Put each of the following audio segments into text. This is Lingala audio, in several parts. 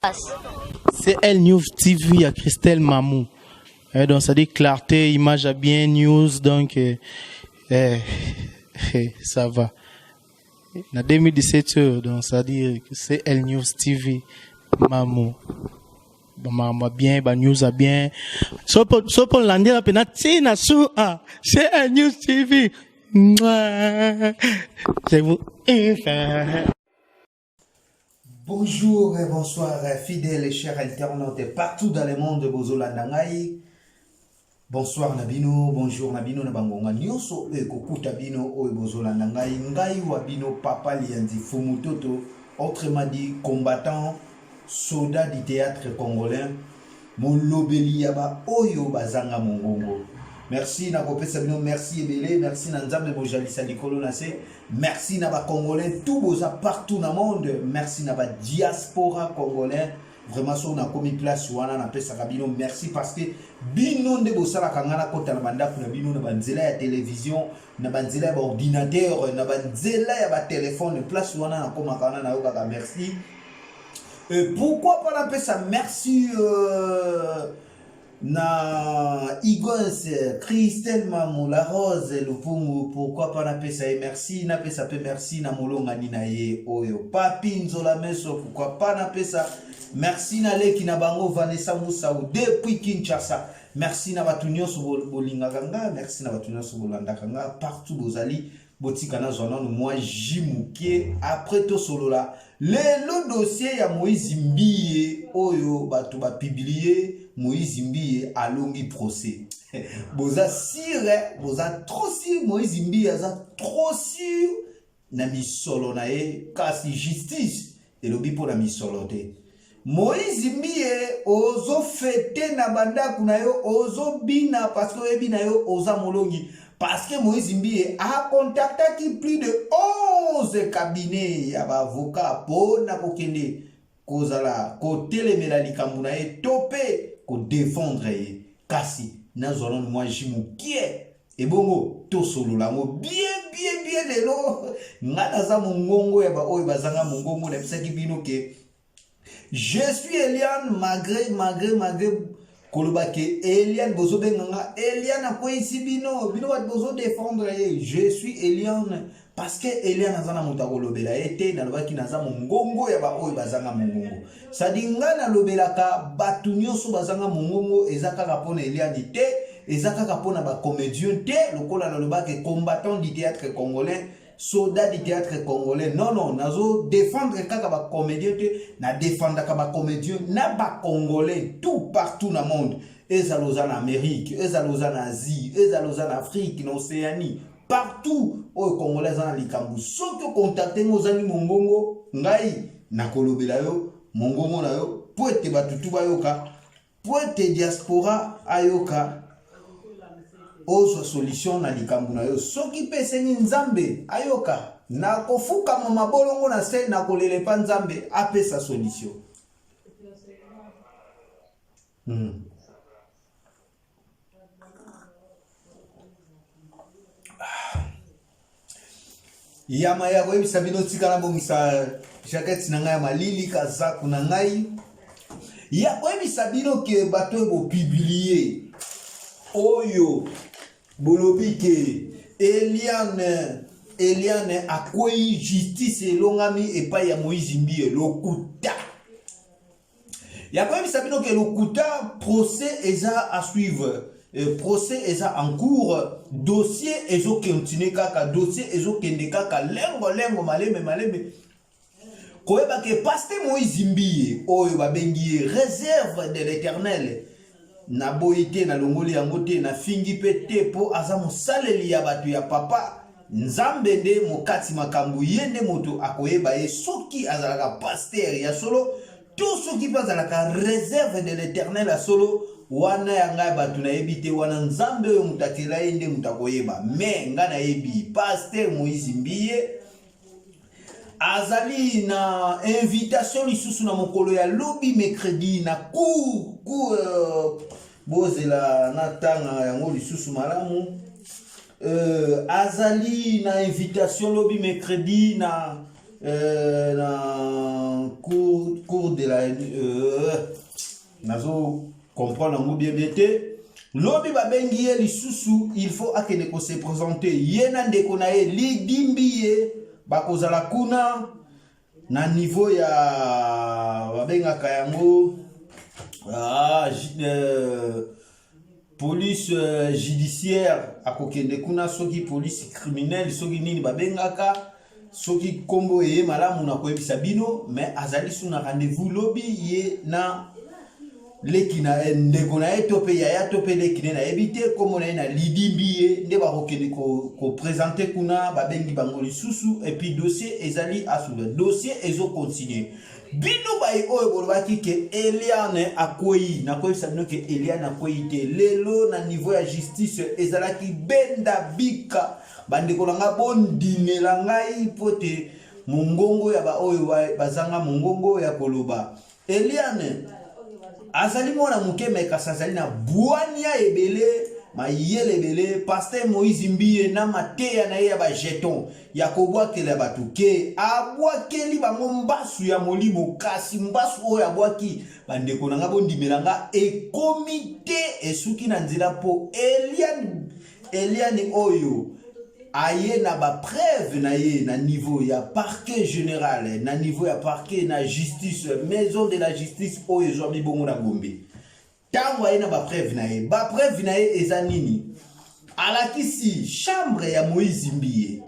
CL News TV ya Christelle Mamou. Eh, donc ça dit clarté, image à bien, news, donc eh, eh, eh ça va. Na 2017, euh, donc ça dit CL News TV Mamou. Ba bien, ba news à bien. So po landela pena tina su ah CL News TV. Mouah. Je vous Bonjour et bonsoir fidèles et chers internautes partout dans le monde bozolanda ngai bonsoir na bino bonjour na bino na bangonga nyonso oyo ekokuta bino oyo bozolanda ngai ngai wa bino papa liyanzi fumu toto autrement dit combattant soldat du théâtre congolais molobeli ya baoyo bazanga mongongo merci nakopesa bino merci ebele merci na nzambe mojalisa likolo na se Merci na ba congolais tout boza partout na monde. Merci na ba diaspora congolais. Vraiment so na komi place wana na pesaka bino merci parce que bino nde bosalaka nga nakota na bandako na bino na banzela ya télévision na banzela ya baordinateur na banzela ya batelefone place wana nakomaka wana nayokaka merci. Et pourquoi pas napesa merci euh, na Igons Christelle Mamu la Rose Lupungu pourquoi pas napesa ye merci napesa pe merci na molongani na ye oyo Papi Nzola Meso pourquoi pas napesa merci na leki na bango Vanessa Musau depuis Kinshasa merci na bato nyonso bolingaka nga merci na bato nyonso bolandaka nga partout bozali Botika nazwa nanu mwa jus moke après tosolola lelo dossier ya Moïse Mbiye oyo bato ba publier Moïse Mbiye alongi procès. Boza sûr, boza trop sûr Moïse Mbiye aza trop sûr na misolo na ye kasi justice elobi mpo na misolo te. Moïse Mbiye ozo fete na bandako na yo ozo bina parce que oyebi na yo oza molongi parce que Moïse Mbiye a contactaki plus de 11 cabinet ya ba avocat mpo na kokende kozala kotelemela likambo na ye to mpe kodefendre ye kasi nazwa nanu mwa ji mokie ebongo tosolola yango bien bien bien lelo ngai naza mongongo ya baoyo bazanga mongongo nayebisaki bino ke Je suis Eliane malgré malgré malgré koloba ke Eliane bozobenga nga Eliane akweyisi bino bino bato bozo défendre ye je suis Eliane parce que Eliane aza na moto akolobela ye te nalobaki naza mongongo ya baoyo bazanga mongongo sadi nga nalobelaka bato nyonso bazanga mongongo eza kaka mpo na Eliane te eza kaka mpo na bacomédien te lokola nalobaki combattant du théâtre congolais Soldat du théâtre congolais non non nazo défendre kaka ba comédien te na défendaka ba comédien na ba congolais tout partout na monde ezala oza na Amérique ezala oza na Asie ezala oza na Afrique na Océanie partout oyo congolais aza na likambo soki ocontacte ngo ozangi mongongo ngai nakolobela yo mongongo na yo mpo ete bato tu bayoka Mpo ete diaspora ayoka, ozwa solution na likambo na yo. Soki mpe esengi Nzambe ayoka, nakofukama mabolongo na se, nakolela epa Nzambe apesa solution. Hmm. Yama ya koyebisa bino tika nabongisa jaquette na ngai ya malili kazaku na ngai ya koyebisa bino ke bato oyo bopublie oyo bolobi ke Eliane Eliane akwei justice elongami epai ya Moïse Mbiye lokuta ya koyebisa bino ke lokuta procès eza à suivre eh, procès eza en cours dossier ezokontinue kaka dossier ezokende kaka lengo lengo maleme maleme koyeba ke paste moïse mbiye oyo babengi ye réserve de l'éternel naboyi te nalongoli yango te nafingi mpe te mpo aza mosaleli ya bato ya papa Nzambe nde mokati makambo, ye nde moto akoyeba ye soki azalaka pasteur ya solo to soki mpe azalaka reserve de l'eternel ya solo. Wana ya ngai bato nayebi te, wana Nzambe oyo moto akela ye nde moto akoyeba. Me ngai nayebi pasteur Moïse Mbiye azali na invitation lisusu na mokolo ya lobi mercredi na cour cour euh, bozela natanga yango lisusu malamu euh, azali na invitation lobi mercredi na na cour de la nazo comprendre yango bien bien te. Lobi babengi ye lisusu, il faut akende kose présenter, ye na ndeko na ye Lidimbi. Ye bakozala kuna na niveau ya babengaka yango police judiciaire. Akokende kuna soki police criminelle, soki nini babengaka, soki nkombo eye malamu na koyebisa bino. Mais azali su na rendez-vous lobi, ye na leki na ndeko na ye to mpe yaya to mpe leki ne, nayebi te nkombo na ye, na Lidimbi. Ye nde bakokende koprésenter kuna, babengi bango lisusu. Et puis dossier ezali asuda, dossier ezocontinuer. Bino baye oyo bolobaki ke Eliane akwei, nakoyebisa bino ke Eliane akwei te. Lelo na niveau ya justice ezalaki benda bika. Bandeko na ngai, bondimela ngai mpo te mongongo ya baoyo bazanga mongongo ya koloba. Eliane azali mwana moke, me kasi azali na bwania ebele, mayele ebele. Pasteur Moïse Mbiye na mateya na ye ya bajeton ya kobwakela bato, ke abwakeli bango mbasu ya molimo. Kasi mbasu oyo abwaki, bandeko na nga, bondimela nga, ekomi te, esuki na nzela, mpo Eliane oyo aye na bapreuve na ye na niveau ya parquet général, na niveau ya parquet na justice, maison de la justice oyo ezwami bongo na Gombe. Ntango aye na bapreuve na ye, bapreuve na ye eza nini? Alakisi chambre ya Moïse Mbiye.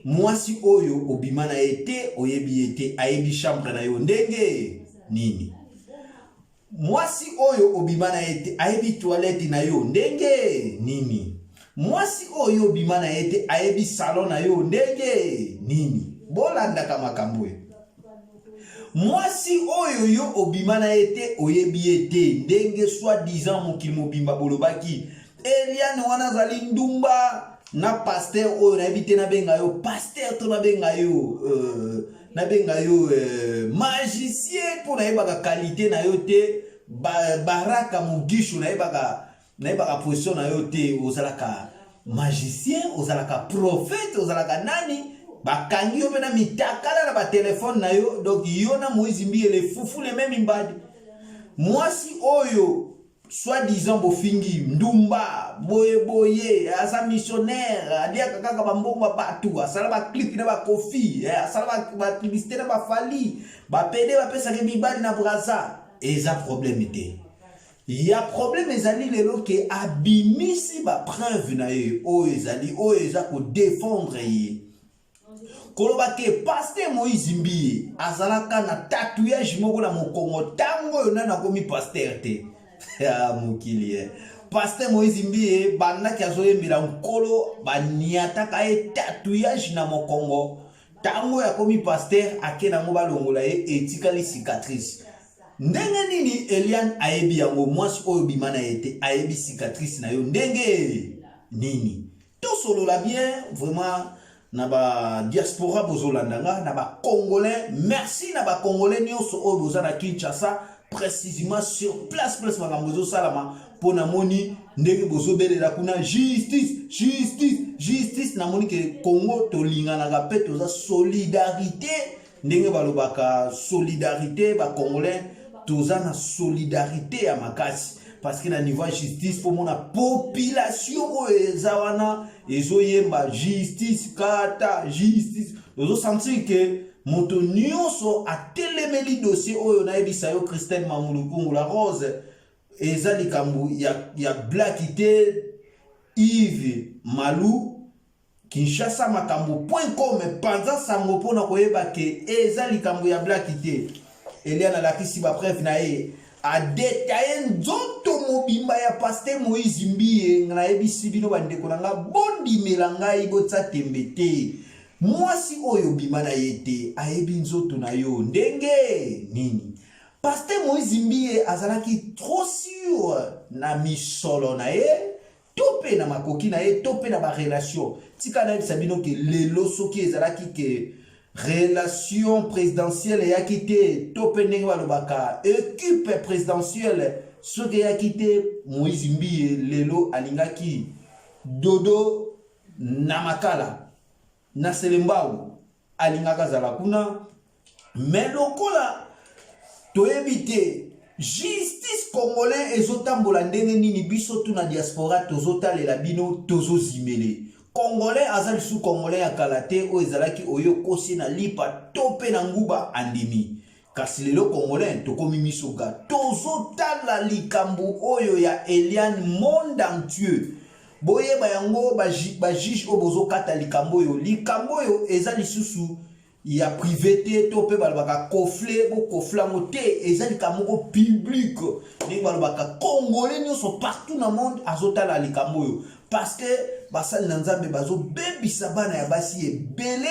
Mwasi oyo obima na ye te, oyebi ye te, ayebi chambre na yo ndenge nini? Mwasi oyo obima na ye te, ayebi toilette na yo ndenge nini? Mwasi oyo obima na ye te, ayebi salon na yo ndenge nini? Bolandaka makambo oyo. Mwasi oyo yo obima na ye te, oyebi ye te, ndenge soi-disant mokili mobimba bolobaki Eliane wana azali ndumba na pasteur oyo, nayebi te nabenga yo pasteur to nabenga yo magicien, mpo nayebaka qualité na yo te. Baraka Mogisho, nayebaka position na yo te. Ozalaka magicien, ozalaka prophète, ozalaka nani? Bakangi yo mpe na mitakala na batelefone na yo. Donc yo na Moïse Mbiye, fufu le même mbadi. Mwasi oyo soi-disant bofingi ndumba boye boye, aza missionnaire, aliaka kaka bambongo ya bato, asala baclip na baKoffi, asala bapublicité na baFally, bapede bapesaka mibali na Braza, eza problème te. Ya problème ezali lelo ke abimisi bapreuve na ye oyo ezali, oyo eza kodéfendre ye, koloba ke pasteur Moïse Mbiye azalaka na tatouage moko na mokongo ntango oyo nani akomi pasteur te. Ya mokili ye, pasteur Moïse Mbiye, bandaki azoyembela Nkolo, baniataka ye tatouage na mokongo. Ntango oyo akomi pasteur, ake nango balongola ye, etikali cicatrice. Ndenge nini Eliane ayebi yango? Mwasi oyo bima na ye te, ayebi cicatrice na yo ndenge nini? Tosolola bien vraiment. Na badiaspora bozolanda nga, na bacongolais, merci na bacongolais nyonso oyo boza na Kinshasa, précisément sur place, place makambo ezosalama, mpo namoni ndenge bozobelela kuna justice, justice, justice. Namoni ke Congo tolinganaka mpe toza solidarité, ndenge balobaka solidarité. Bacongolais toza na solidarité ya makasi, parce que na niveau ya justice, mpo mona population oyo eza wana ezoyemba justice, kata justice, ozosentir ke moto nyonso atelemeli dossier oyo. Nayebisa yo, Christine Mamulukungu la Rose, eza likambo ya blague te. Yves Malu, Kinshasa makambo.com, panza sango mpona koyeba ke eza likambo ya blague te. Eliane alakisi bapreuve na ye, adétailler nzoto mobimba ya pasteur Moïse Mbiye. Nayebisi bino, bandeko na nga, bondimela ngai, botia tembe te. Mwasi oyo obima na ye te, ayebi nzoto na yo ndenge nini? Pasteur Moïse Mbiye azalaki trop sûr na misolo na ye, to mpe na makoki na ye, to mpe na barelation. Tika nayebisa bino ke lelo, soki ezalaki ke relation présidentielle eyaki te, to mpe ndenge balobaka équipe présidentielle, soki eyaki te, Moïse Mbiye lelo alingaki dodo na Makala, na Selembao. Alingaka azala kuna, mais lokola toyebi te justice congolais ezotambola ndenge nini, biso tu na diaspora tozotalela bino, tozozimele. Congolais aza lisusu congolais ya kala te oyo ezalaki oyo okosi na lipa to mpe na nguba andimi. Kasi lelo congolais tokomi miso ga, tozotala likambo oyo ya Eliane monde entier. Boyeba yango, bajuge oyo bozokata likambo oyo, likambo oyo eza lisusu ya privé te, to mpe balobaka kofle, bokofle yango te, eza likambo moko public. Ndenge balobaka, congolais nyonso partout na monde azotala likambo oyo, parce que basali na Nzambe bazobebisa bana ya basi ebele.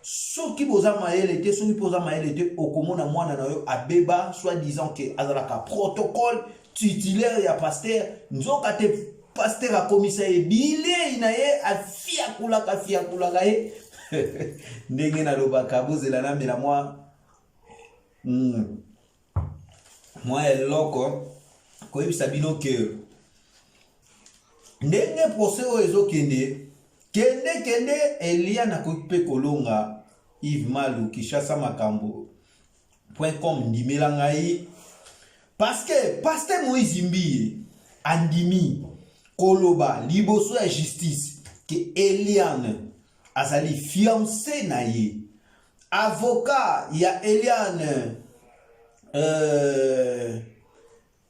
Soki boza mayele te, soki mpe oza mayele te, okomona mwana na yo abeba, soit disant ke azalaka protocole titulaire ya pasteur, nzoka te pasteur akomisa ye bilei na ye, afiakulaka fiakulaka ye. Ndenge nalobaka, bozela namela mwa eloko koyebisa bino ke ndenge procès oyo ezokende, kende kende, Eliane akoki mpe kolonga. Yves Malu, Kinshasa makambo com, ndimela ngai, parce que pasteur Moïse Mbiye andimi koloba liboso ya justice ke Eliane azali fiancé na ye. Avocat ya Eliane,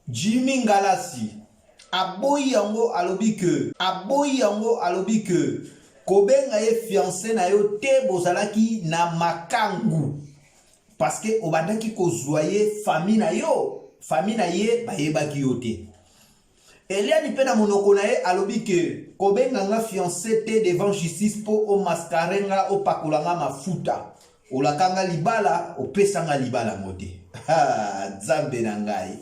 Jimmy Ngalasi, aboyi yango, alobi ke aboyi yango, alobi ke kobenga ye fiancé na yo te, bozalaki na makangu, parce que obandaki kozwa ye, famille na yo, famille na ye bayebaki yo te. Eliane mpe na monoko na ye alobi ke kobenga nga fiancé te devant justice mpo omascare nga, opakola nga mafuta, olaka nga libala, opesa nga libala yango te. Nzambe na ngai,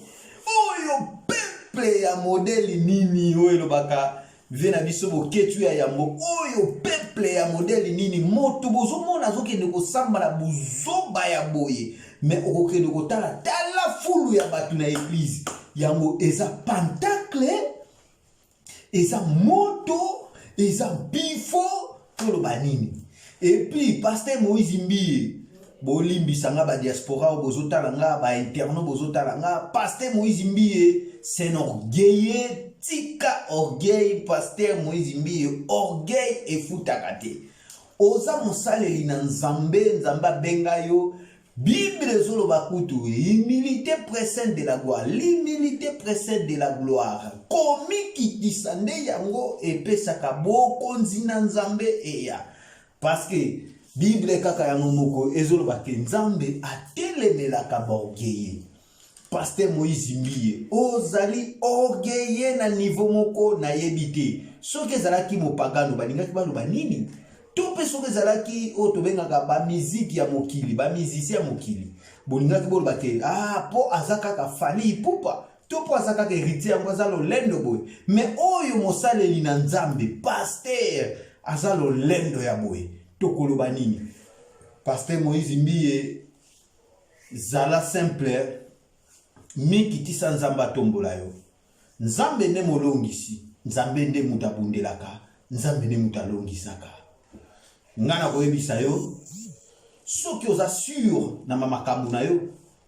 oyo peuple ya modèle nini oyo elobaka vie na biso boketu ya yango? Oyo peuple ya modèle nini? Moto bozomona azokende kosamba na buzoba ya boye, mais okokende kotala, tala fulu ya bato na église yango, eza pentacle, eza moto, eza bifo, toloba nini? Et puis pasteur Moïse Mbiye, bolimbisa nga, badiaspora oyo bozotala nga, bainterno bozotala nga, pasteur Moïse Mbiye, c'est un orgueilleux. Tika orgueil, pasteur Moïse Mbiye. Orgueil efutaka te. Oza mosaleli na Nzambe, Nzambe abenga yo. Bible ezoloba kutu: "Humilité précède de la gloire, l'humilité précède de la gloire." Komikitisa nde yango epesaka bokonzi na Nzambe eya, parce que Bible kaka yango moko ezoloba ke Nzambe atelemelaka baorgueilleux. Pasteur Moïse Mbiye, ozali orgueilleux na niveau moko nayebi te. Soki ezalaki mopagano, balingaki baloba nini? To mpe soki ezalaki oyo tobengaka bamiziki ya mokili, bamusicien ya mokili, bolingaki boloba ke ah, mpo aza kaka Fally Ipupa to mpo aza kaka Héritier, yango aza lolendo boye. Mais oyo mosaleli na Nzambe, pasteur, aza lolendo ya boye, tokoloba nini? Pasteur Moïse Mbiye, zala simple, mikitisa, Nzambe atombola yo. Nzambe nde molongisi, Nzambe nde moto abundelaka, Nzambe nde moto alongisaka. Nga na koyebisa yo, soki oza sûr na makambo na yo,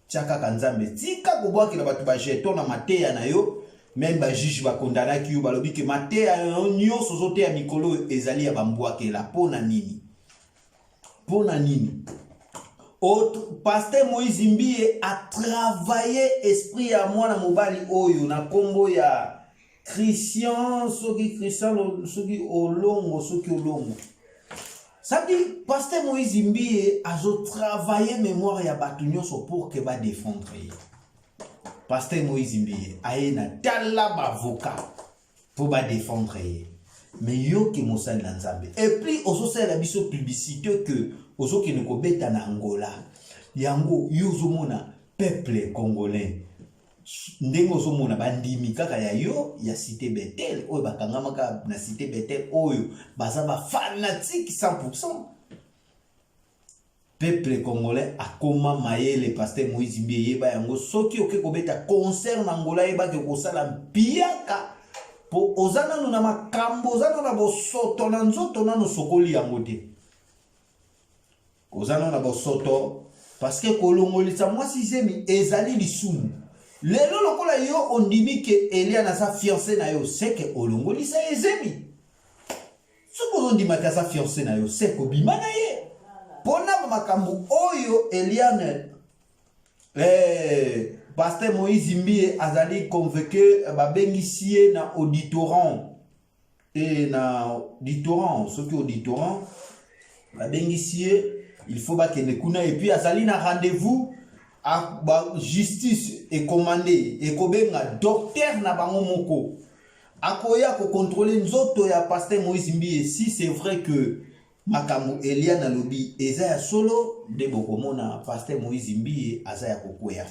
tia kaka Nzambe, tika kobwakela bato bajeton na mateya na yo. Même bajuge bakondanaki yo, balobi ke mateya yo nyonso ozoteya mikolo oyo ezali ya bambwakela. Mpo na nini? Mpo na nini? Pasteur Moïse Mbiye atravaille esprit ya mwana mobali oyo na nkombo ya Christian, soki Christian, soki Olongo, soki Olongo. Sadi pasteur Moïse Mbiye azotravaille mémoire ya bato nyonso pour ke badéfendre ye. Pasteur Moïse Mbiye aye na tala baavocat mpo badéfendre ye, mais yoke mosali na Nzambe, et puis ozosalela biso publicité ke ozokende kobeta na Angola. Yango yo ozomona peuple congolais ndenge ozomona bandimi kaka ya yo ya Cité Betel, oyo bakangamaka na Cité Betel, oyo baza bafanatique 100. Peuple congolais akoma mayele. Pasteur Moïse Mbiye, eyeba yango, soki oke kobeta concert na Angola, yebaki okosala mpiaka, mpo oza nanu na makambo, oza nanu na bosoto na nzoto, nanu sokoli yango te. Oza nano na bosoto parce que kolongolisa mwasi zemi ezali lisumu. Lelo lokola yo ondimi ke Eliane aza fiancé na yo, c'est que olongolisa ye zemi. Soki ozondima te aza fiancé na yo, c'est que obima na ye. Pona makambo oyo Eliane eh, Pasteur Moïse Mbiye azali convoqué, babengisi ye na auditorat e na auditorat, soki auditorat babengisi ye, il faut bakende kuna. Et puis azali na rendez-vous ba justice ekomande, ekobenga docteur na bango moko akoya kocontrôler nzoto ya pasteur Moïse Mbiye. Si c'est vrai que makambo Eliane alobi eza ya solo, nde bokomona pasteur Moïse Mbiye aza ya kokwea.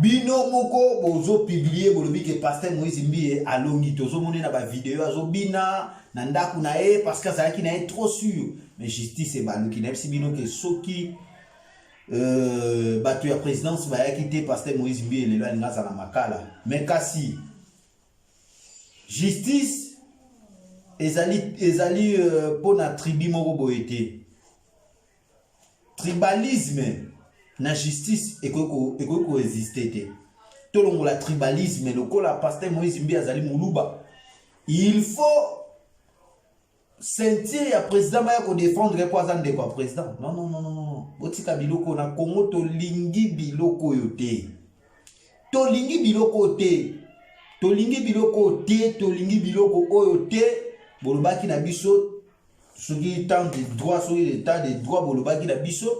Bino moko bozopublier, bolobi ke pasteur Moïse Mbiye alongi. Tozomoni na bavideo azobina na ndako na ye parce que azalaki na ye trop sûr, mais justice ebaluki. Nayebisi bino ke soki bato ya présidence bayaki te, pasteur Moïse Mbiye lelo alingi aza na makala. Mais kasi justice ezali mpona tribu moko boye te. Tribalisme na justice ekoki koexister te. Tolongola tribalisme. Lokola pasteur Moïse Mbiye azali moluba, il faut ceinture ya président baya kodéfendre mpo aza ndeko ya président. Non, non, non, non, non, botika biloko. Na Congo tolingi biloko oyo te, tolingi biloko te, tolingi biloko te, tolingi biloko oyo te. Bolobaki na biso soki état de droit, soki état de droit, bolobaki na biso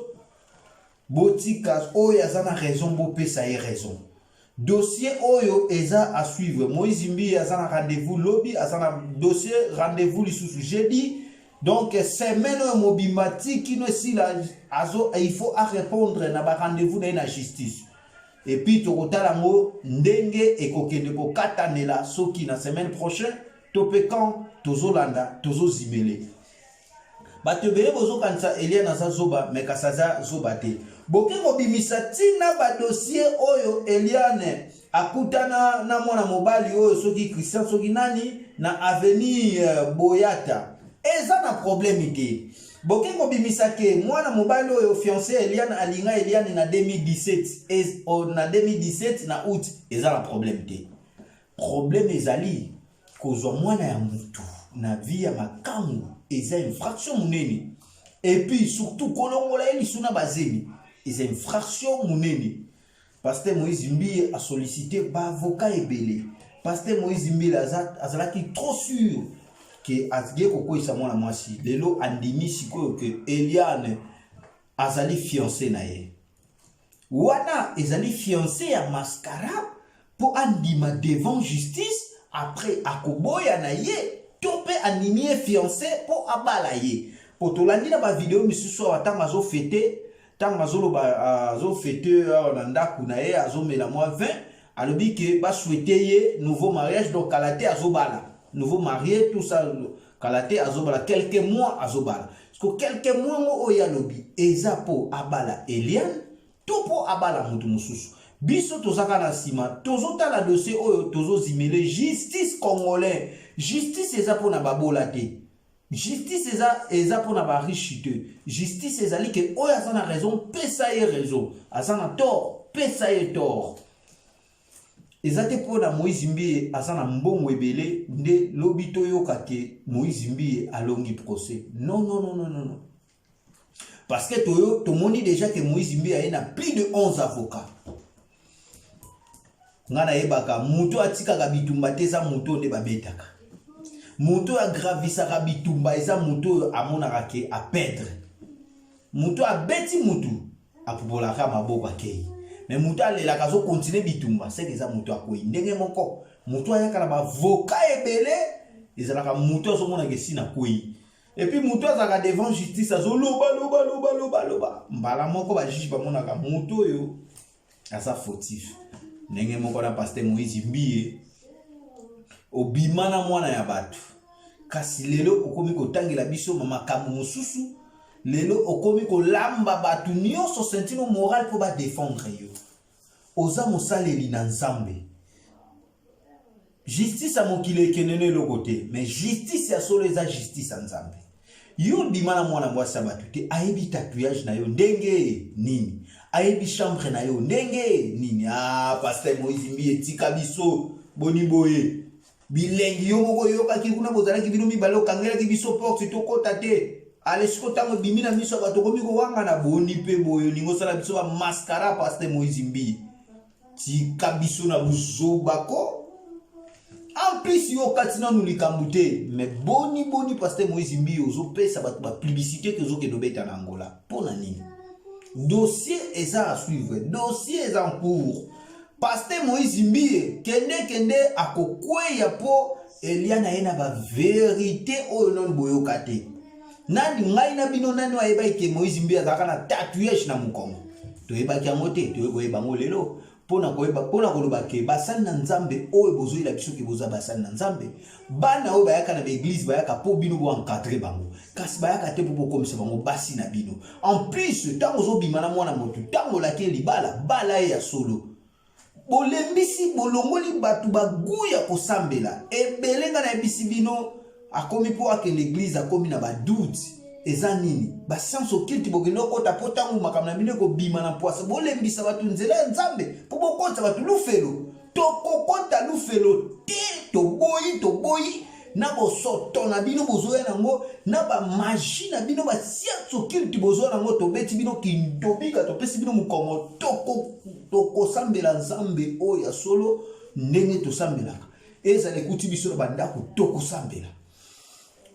botika oyo aza na raison, bopesa ye raison. Dossier oyo eza à suivre. Moïse Mbiye aza na rendez-vous lobi, aza na dossier rendez-vous lisusu jeudi. Donc semaine oyo mobimba ti kino esila, azo il faut arépondre na barendez-vous na ye na justice. Et puis tokotala yango ndenge ekokende kokatanela, soki na semaine prochaine to mpe quand. Tozolanda, tozozimele. Bato ebele bozokanisa Eliane aza zoba, me kasi aza zoba te. Boke kobimisa ntina badossier oyo Eliane akutana na mwana mobali oyo, soki Christian, soki nani, na avenir Boyata, eza na problème te. Boke kobimisa ke mwana mobali oyo fiancé Eliane alinga Eliane na 2017, na 2017 na août, eza na problème te. Problème ezali kozwa mwana ya mutu na vie ya makangu, eza infraction monene. Et puis surtout kolongola ye lisu na bazemi, eza infraction monene. Pasteur Moïse Mbiye asollicité baavocat ebele. Pasteur Moïse Mbiye azalaki trop sûr ke aye kokweyisa mwana mwasi. Lelo andimi sikoyo ke Eliane azali fiancé na ye. Wana ezali fiancé ya mascarade mpo andima devant justice. Après akoboya na ye to mpe andimi ye fiancé mpo abala ye. Po tolandi na bavideo misusu awa, ntango azofêter, ntango azoloba, azofêter awa na ndako na ye, azomela mwa vin, alobi ke basouhaiter ye nouveau mariage. Donc kala te azobala, nouveau marié, tout ça, kala te azobala, quelques mois azobala. Parce que quelques mois ngo oyo alobi eza mpo abala Eliane to mpo abala moto mosusu. Biso tozaka na nsima, tozotala dossier oyo, tozozimele justice congolais. Justice eza mpona babola te, justice eza mpona bariche te. Justice ezali ke oyo aza na raison, pesa ye raison, aza na tort, pesa ye tort. Eza te mpona Moïse Mbiye aza na mbongo ebele nde lobi toyoka ke Moïse Mbiye alongi procès. Non, non, non, non, non, non, parce que toyo tomoni déjà ke Moïse Mbiye aye na plus de 11 avocats. Ngai nayebaka moto atikaka bitumba te, eza moto nde babetaka. Moto oyo agravisaka bitumba eza moto oyo amonaka ke aperdre. Moto abeti motu, apupolaka maboko, akei. Me moto alelaka, azocontinuer bitumba, seke eza moto akwei. Ndenge moko moto ayaka na baavocats ebele ezalaka moto azomonaka esi na kwei. Et puis moto azalaka devant justice, azoloba, loba, loba, loba, loba, mbala moko bajuge bamonaka moto oyo aza fautif. Ndenge moko na pasteur Moïse Mbiye, obima na mwana ya bato, kasi lelo okomi kotangela biso makambo mosusu. Lelo okomi kolamba bato nyonso sentiment moral mpo badéfendre yo. Oza mosaleli na Nzambe. Justice ya mokili ekende na eloko te, mais justice ya solo eza justice ya Nzambe. Yo obima na mwana mwasi ya bato te, ayebi tatouage na yo ndenge nini, ayebi chambre na yo ndenge nini. Ah, pasteur Moïse Mbiye, tika biso boni boye bilengi yo moko oyokaki kuna, bozalaki bino mibale, okangelaki biso porte tokota te. Ale siko ntango ebimi na miso ya bato okomi kowangana, boni mpe boye olingi osala biso ba mascara. Pasteur Moïse Mbiye, tika biso na buzoba ko. En plus yo okati nanu likambo te, mais boni boni pasteur Moïse Mbiye ozopesa bato bapublicité ke ozokende obeta na Angola mpo na nini? Dossier eza à suivre, dossier eza en cours. Pasteur Moïse Mbiye kende kende akokweya mpo elia na ye na baverité oyo nanu boyoka te. Nani ngai na bino nani ayebaki ke Moïse Mbiye azalaka na tatouage na mokongo? Toyebaki yango te, toyei koyeba yango lelo. Mpona koyeba, mpona koloba ke basali na Nzambe oyo bozoyela biso ke boza basali na Nzambe, bana oyo bayaka na baeglise bayaka mpo bino boencadre bango, kasi bayaka te mpo bokomisa bango basi na bino. En plus ntango ozobima na mwana motu, ntango olaki ye libala, bala ye ya solo. Bolembisi, bolongoli bato bagu ya kosambela ebele. Ngai nayebisi bino, akomi mpo akende eglise, akomi na badoute. Eza nini? Bascience occulte bokende okota mpo ntango makambo na bino ekobima na mpwasa. Bolembisa bato nzela ya Nzambe mpo bokotisa bato lufelo. Tokokota lufelo te, toboyi, toboyi na bosoto na bino bozoya nango, na bamagie na bino, bascience occulte bozoya nango. Tobeti bino kindobika, topesi bino mokongo. Tokosambela Nzambe oyo ya solo ndenge tosambelaka. Ezala ekuti biso na bandako, tokosambela.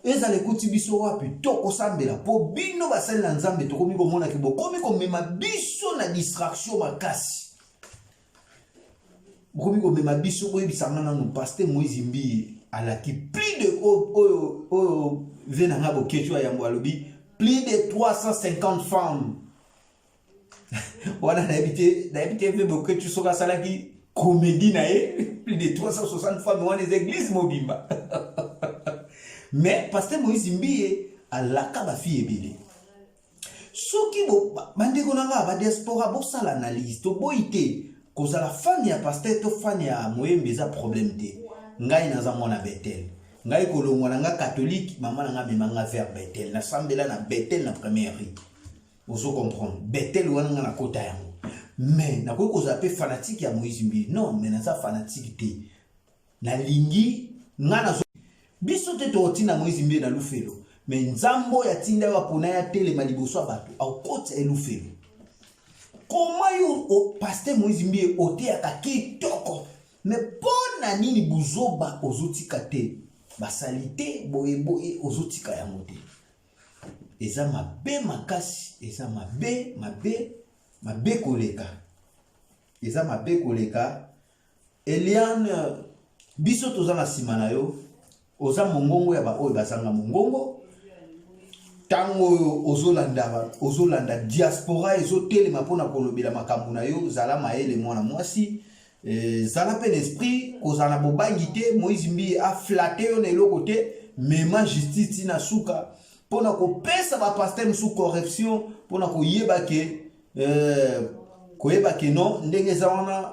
Ezala ekuti biso wapi, tokosambela. Mpo bino basali na Nzambe, tokomi komonaki bokomi komema biso na distraction makasi, bokomi komema biso. Boyebisa nga nanu, pasteur Moïse Mbiye alaki plus de oyo oyo ve na nga Boketshu ya yambo alobi plus de 350 femmes wana. Nayebi te, nayebi te ve Boketshu soki asalaki comédie na ye. Plus de 360 femmes wana eza église mobimba. Mais pasteur Moïse Mbiye alaka bafille ebele. Soki bandeko na nga badiaspora bosala analyse, toboyi te kozala fan ya pasteur to fan ya moyembi, eza problème te. Ngai naza mwana Betel. Ngai kolongwa na nga catholique, mama na nga amema nga vers Betel, nasambela na Betel na première rue. Ozo comprendre? Betel wana nga nakota yango. Mais nakoki kozala mpe fanatique ya Moïse Mbiye? Non, mais naza fanatique te. Nalingi nga nazo biso te tokotinda Moïse Mbiye na lufelo, mais Nzambe oyo atinda yo apona ya telema liboso ya bato akotisa ye lufelo. Koma yo pasteur Moïse Mbiye, oteyaka kitoko, mais mpo na nini buzoba ozotika te? Basali te boyeboye, ozotika yango te. Eza mabe makasi, eza mabe, mabe, mabe koleka, eza mabe koleka. Eliane, biso toza na nsima na yo. Oza mongongo ya baoyo bazanga mongongo. Ntango oyo ozolanda, ozolanda diaspora ezotelema mpona kolobela makambo na yo. Zala mayele, mwana mwasi, zala mpe na esprit, kozala na bobangi te. Moïse Mbiye aflatter yo na eloko te. Mema justice ntina suka mpona kopesa bapasteur mosusu correction, mpona koyeba ke koyeba ke non, ndenge eza wana,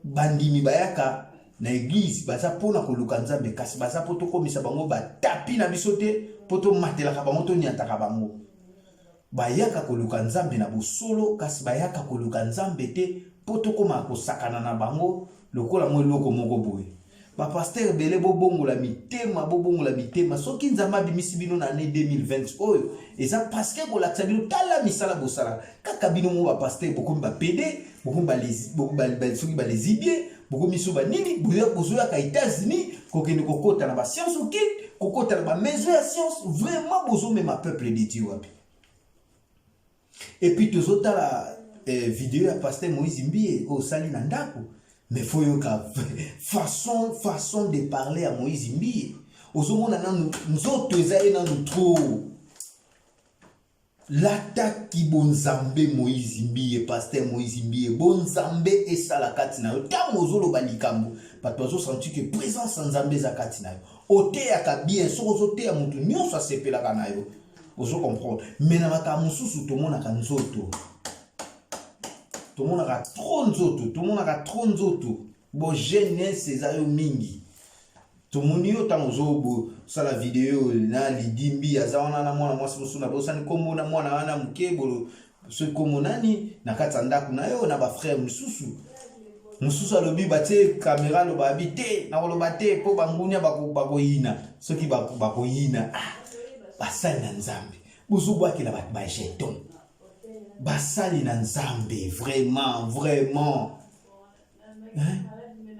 bandimi bayaka na eglise baza mpona koluka Nzambe, kasi baza mpo tokomisa bango batapi na biso te, mpo tomatelaka bango, toniataka bango. Bayaka koluka Nzambe na bosolo, kasi bayaka koluka Nzambe te mpo tokóma kosakana na bango lokola mwa eloko moko boye. Bapasteur ebele, bobongola mitema, bobongola mitema. Soki Nzambe abimisi bino na année 2020 oyo, eza parce que kolakisa bino, tala misala bosalaka kaka bino mo. Bapasteur bokomi bapédé, bokomi soki balesbiennes, bokomi so banini. Bozoyaka États-Unis kokende kokota na bascience occulte, kokota na bamaison ya science. Vraiment, bozomema peuple de Dieu wapi? Et puis tozotala video ya pasteur Moïse Mbiye oyo osali na ndako, mais faut yoka façon de parler ya Moïse Mbiye. Ozomona nanu nzoto eza ye nanu trop. Lataki bonzambe, Moïse Mbiye, pasteur Moïse Mbiye, bonzambe esala kati na yo. Ntango ozoloba likambo, bato bazosentir ke présence ya Nzambe eza kati na yo. Oteyaka bien, soki ozoteya, motu nyonso asepelaka na yo. Ozo comprendre? Mais na makambo mosusu tomonaka nzoto, tomonaka trop nzoto, tomonaka trop nzoto. Bo jeunesse eza yo mingi. Tomoni yo ntango ozosala video na Lidimbi, aza wana na mwana mwasi mosusu, na bosani nkombo na mwana wana moke, soki nkombo nani, na kati ya ndako na yo na bafrère mosusu. Mosusu alobi batie kamera, aloba abi te, nakoloba te mpo bangunia bakoyina. Soki bakoyina, ah, basali na Nzambe, bozobwakela bato bajeton. Basali na Nzambe, vraiment, vraiment, hein?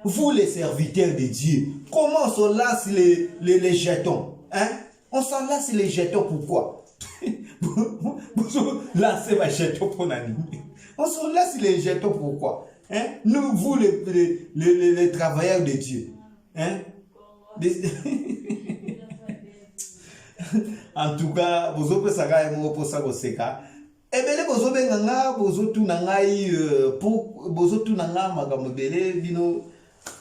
Vous les serviteurs de Dieu, comment on se lance les jetons, hein? On s'en lance les jetons pourquoi? Vous lancez ba jetons pour nani? On se lance les jetons pourquoi, hein? Nous, vous les travailleurs de Dieu, hein? En tout cas, bozopesaka ye moko mposa koseka. Ebele bozobenga nga, bozotuna ngai, po bozotuna nga makambo ebele. Bino,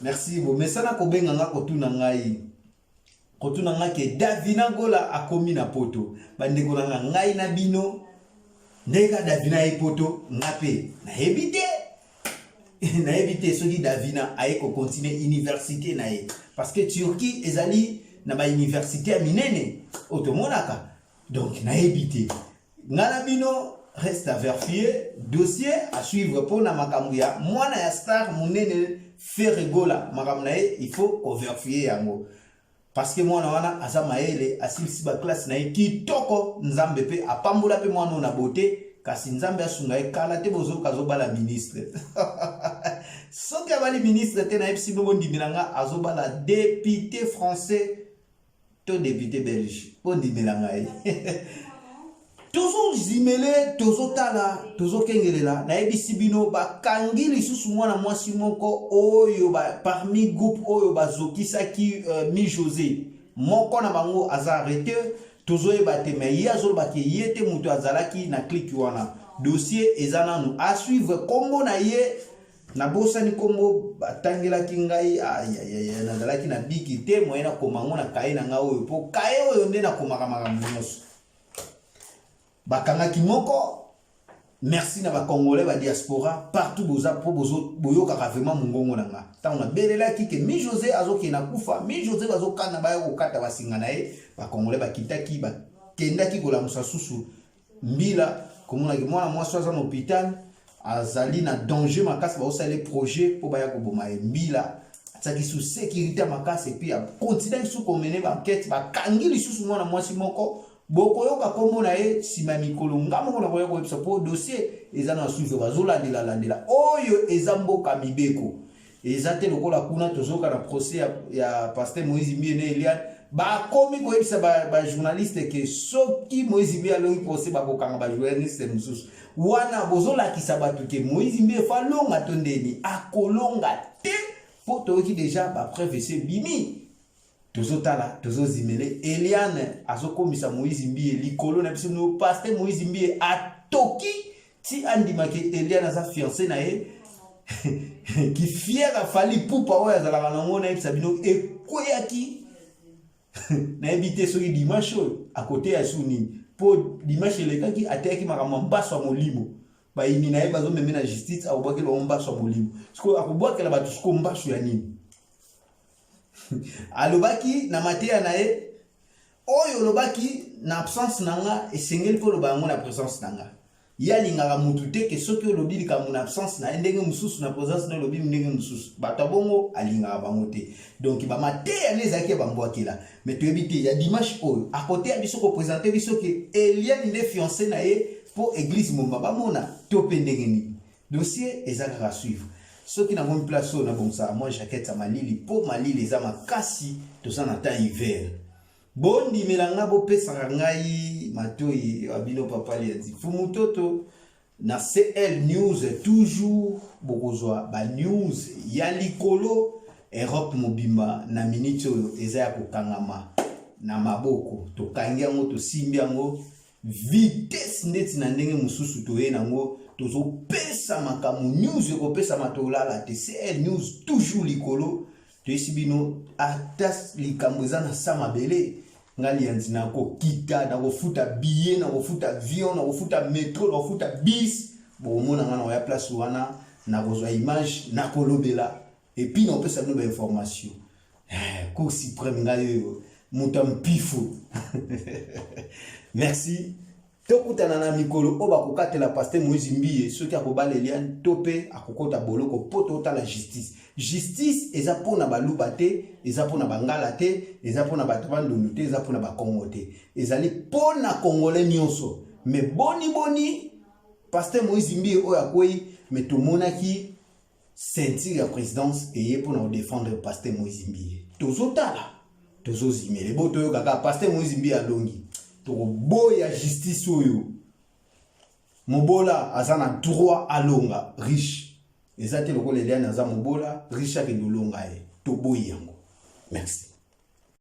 merci, bomesana kobenga nga, kotuna ngai, kotuna nga ke Davina Gola akomi na Poto. Bandeko na nga, ngai na bino ndenge ka Davina aye Poto, nga mpe nayebi te, nayebi te soki Davina aye kocontinue université na ye, parce que Turquie ezali na bauniversité ya minene oyo tomonaka. Donc nayebi te. Ngai na bino, reste à vérifier, dossier à suivre mpona makambo ya mwana ya star monene Ferre Gola. Makambo na ye, il faut kovérifier yango, parce que mwana wana aza mayele, asilisi baclasse na ye kitoko. Nzambe mpe apambola mpe mwana oyo na beauté, kasi Nzambe asunga ye. Kala te bozoyoka azobala ministre. Soki abali ministre te, nayebisi bino, bondimela nga, azobala député français to député belge. Bondimela ngai, tozozimele, tozotala, tozokengelela. Nayebisi bino, bakangi lisusu mwana mwasi moko oyo parmi groupe oyo bazokisaki Mi José. Moko na bango aza arrêté, tozoyeba te, mais ye azolobaki ye te moto azalaki na clique wana. Dossier eza nanu à suivre. Nkombo na ye nabosani, nkombo batangelaki ngai, nazalaki na biki te moye nakoma yango na kaye na ngai oyo, mpo kaye oyo nde nakomaka makambo nyonso. Bakangaki moko. Merci na Bacongolais, badiaspora partout boza, mpo boyokaka vraiment mongongo na nga ntango nabelelaki ke Mi José azokende na kufa, Mi José bazokana, baya kokata basinga na ye. Bacongolais bakitaki, bakendaki kolamusa susu mbila, komonaki mwana mwasi aza na hôpital, azali na danger makasi, baosala projet mpo baya koboma ye. Mbila atiaki su sécurité makasi, et puis akontinuaki su komener baenquête. Bakangi lisusu mwana mwasi moko, bokoyoka nkombo na ye nsima ya mikolo. Nga moko nakoya koyebisa, mpo dossier eza na suivre, bazolandela-landela. Oyo eza mboka mibeko, eza te lokola kuna tozoyoka na procès ya pasteur Moïse Mbiye na Eliane. Bakomi koyebisa bajournaliste ba ke soki Moïse Mbiye alongi procès, bakokanga bajournaliste mosusu wana. Bozolakisa bato ke Moïse Mbiye fa alonga to ndeni akolonga te, mpo toyoki déjà bapreuve esi ebimi. Tozotala, tozozimele. Eliane azokomisa Moïse Mbiye likolo na biso. No, pasteur Moïse Mbiye atoki ti andimaki Eliane aza fiancé na ye. Kifiere Fally Ipupa oyo azalaka nango, nayebisa bino, ekweyaki. Nayebi te soki dimanche oyo akoteya su nini, mpo dimanche elekaki ateyaki makambo ya mbaso ya molimo. Bayini na ye bazomeme na justice, akobwakela bango mbaso ya molimo. Sikoyo akobwakela bato sikoyo mbaso ya nini? Alobaki na mateya na ye oyo olobaki na absence na nga, esengeli mpo oloba yango na présence na nga. Ye alingaka mutu te ke soki olobi likambo na absence na ye ndenge mosusu, na présence na ye olobi ndenge mosusu. Bato ya bongo alingaka bango te. Donc bamateya nde ezalaki ya bambwakela, mais toyebi te ya dimanche oyo akoteya biso, koprésenter biso ke Eliane nde fiancé na ye, mpo église momba bamona to mpe ndenge nini. Dossier eza kaka suivre. Soki namoni place oyo nabongisaka mwa jaquette ya malili, mpo malili eza makasi, toza na temps hiver. Bondimela nga, bopesaka ngai matoi ya bino. Papa Lianzi Fumu Toto na CL News, toujours bokozwa banews ya likolo. Europe mobimba na miniti oyo eza ya kokangama na maboko. Tokangi yango, tosimbi yango vitesse ndeti na ndenge mosusu toye nango, tozopesa makambo. News ekopesama, tolala te. CL News toujours likolo. Toyesi bino, ata likambo eza na sa mabele, nga Lianzi nakokita, nakofuta billet, nakofuta avion, nakofuta metro, nakofuta bus. Bokomona nga nakoya place wana, nakozwa image, nakolobela, et puis nakopesa bino bainformation. Eh, cour suprême ngai oyo moto ya mpifu. Merci. Tokutana na mikolo oyo bakokatela Pasteur Moïse Mbiye soki akobala Eliane to mpe akokota boloko mpo totala justice. Justice eza mpo na baluba te, eza mpo na bangala te, eza mpo na bato bandundu te, eza mpo na bakongo te, ezali mpo na congolais nyonso. Me boni boni Pasteur Moïse Mbiye oyo akwei, me tomonaki ceinture ya présidence eye mpo na kodefendre Pasteur Moïse Mbiye. Tozotala, tozozimele bo toyoka kaka Pasteur Moïse Mbiye alongi, tokoboya justice oyo. Mobola aza na droit alonga riche, eza te lokola Eliane aza mobola, riche akende olonga ye, toboyi yango. Merci.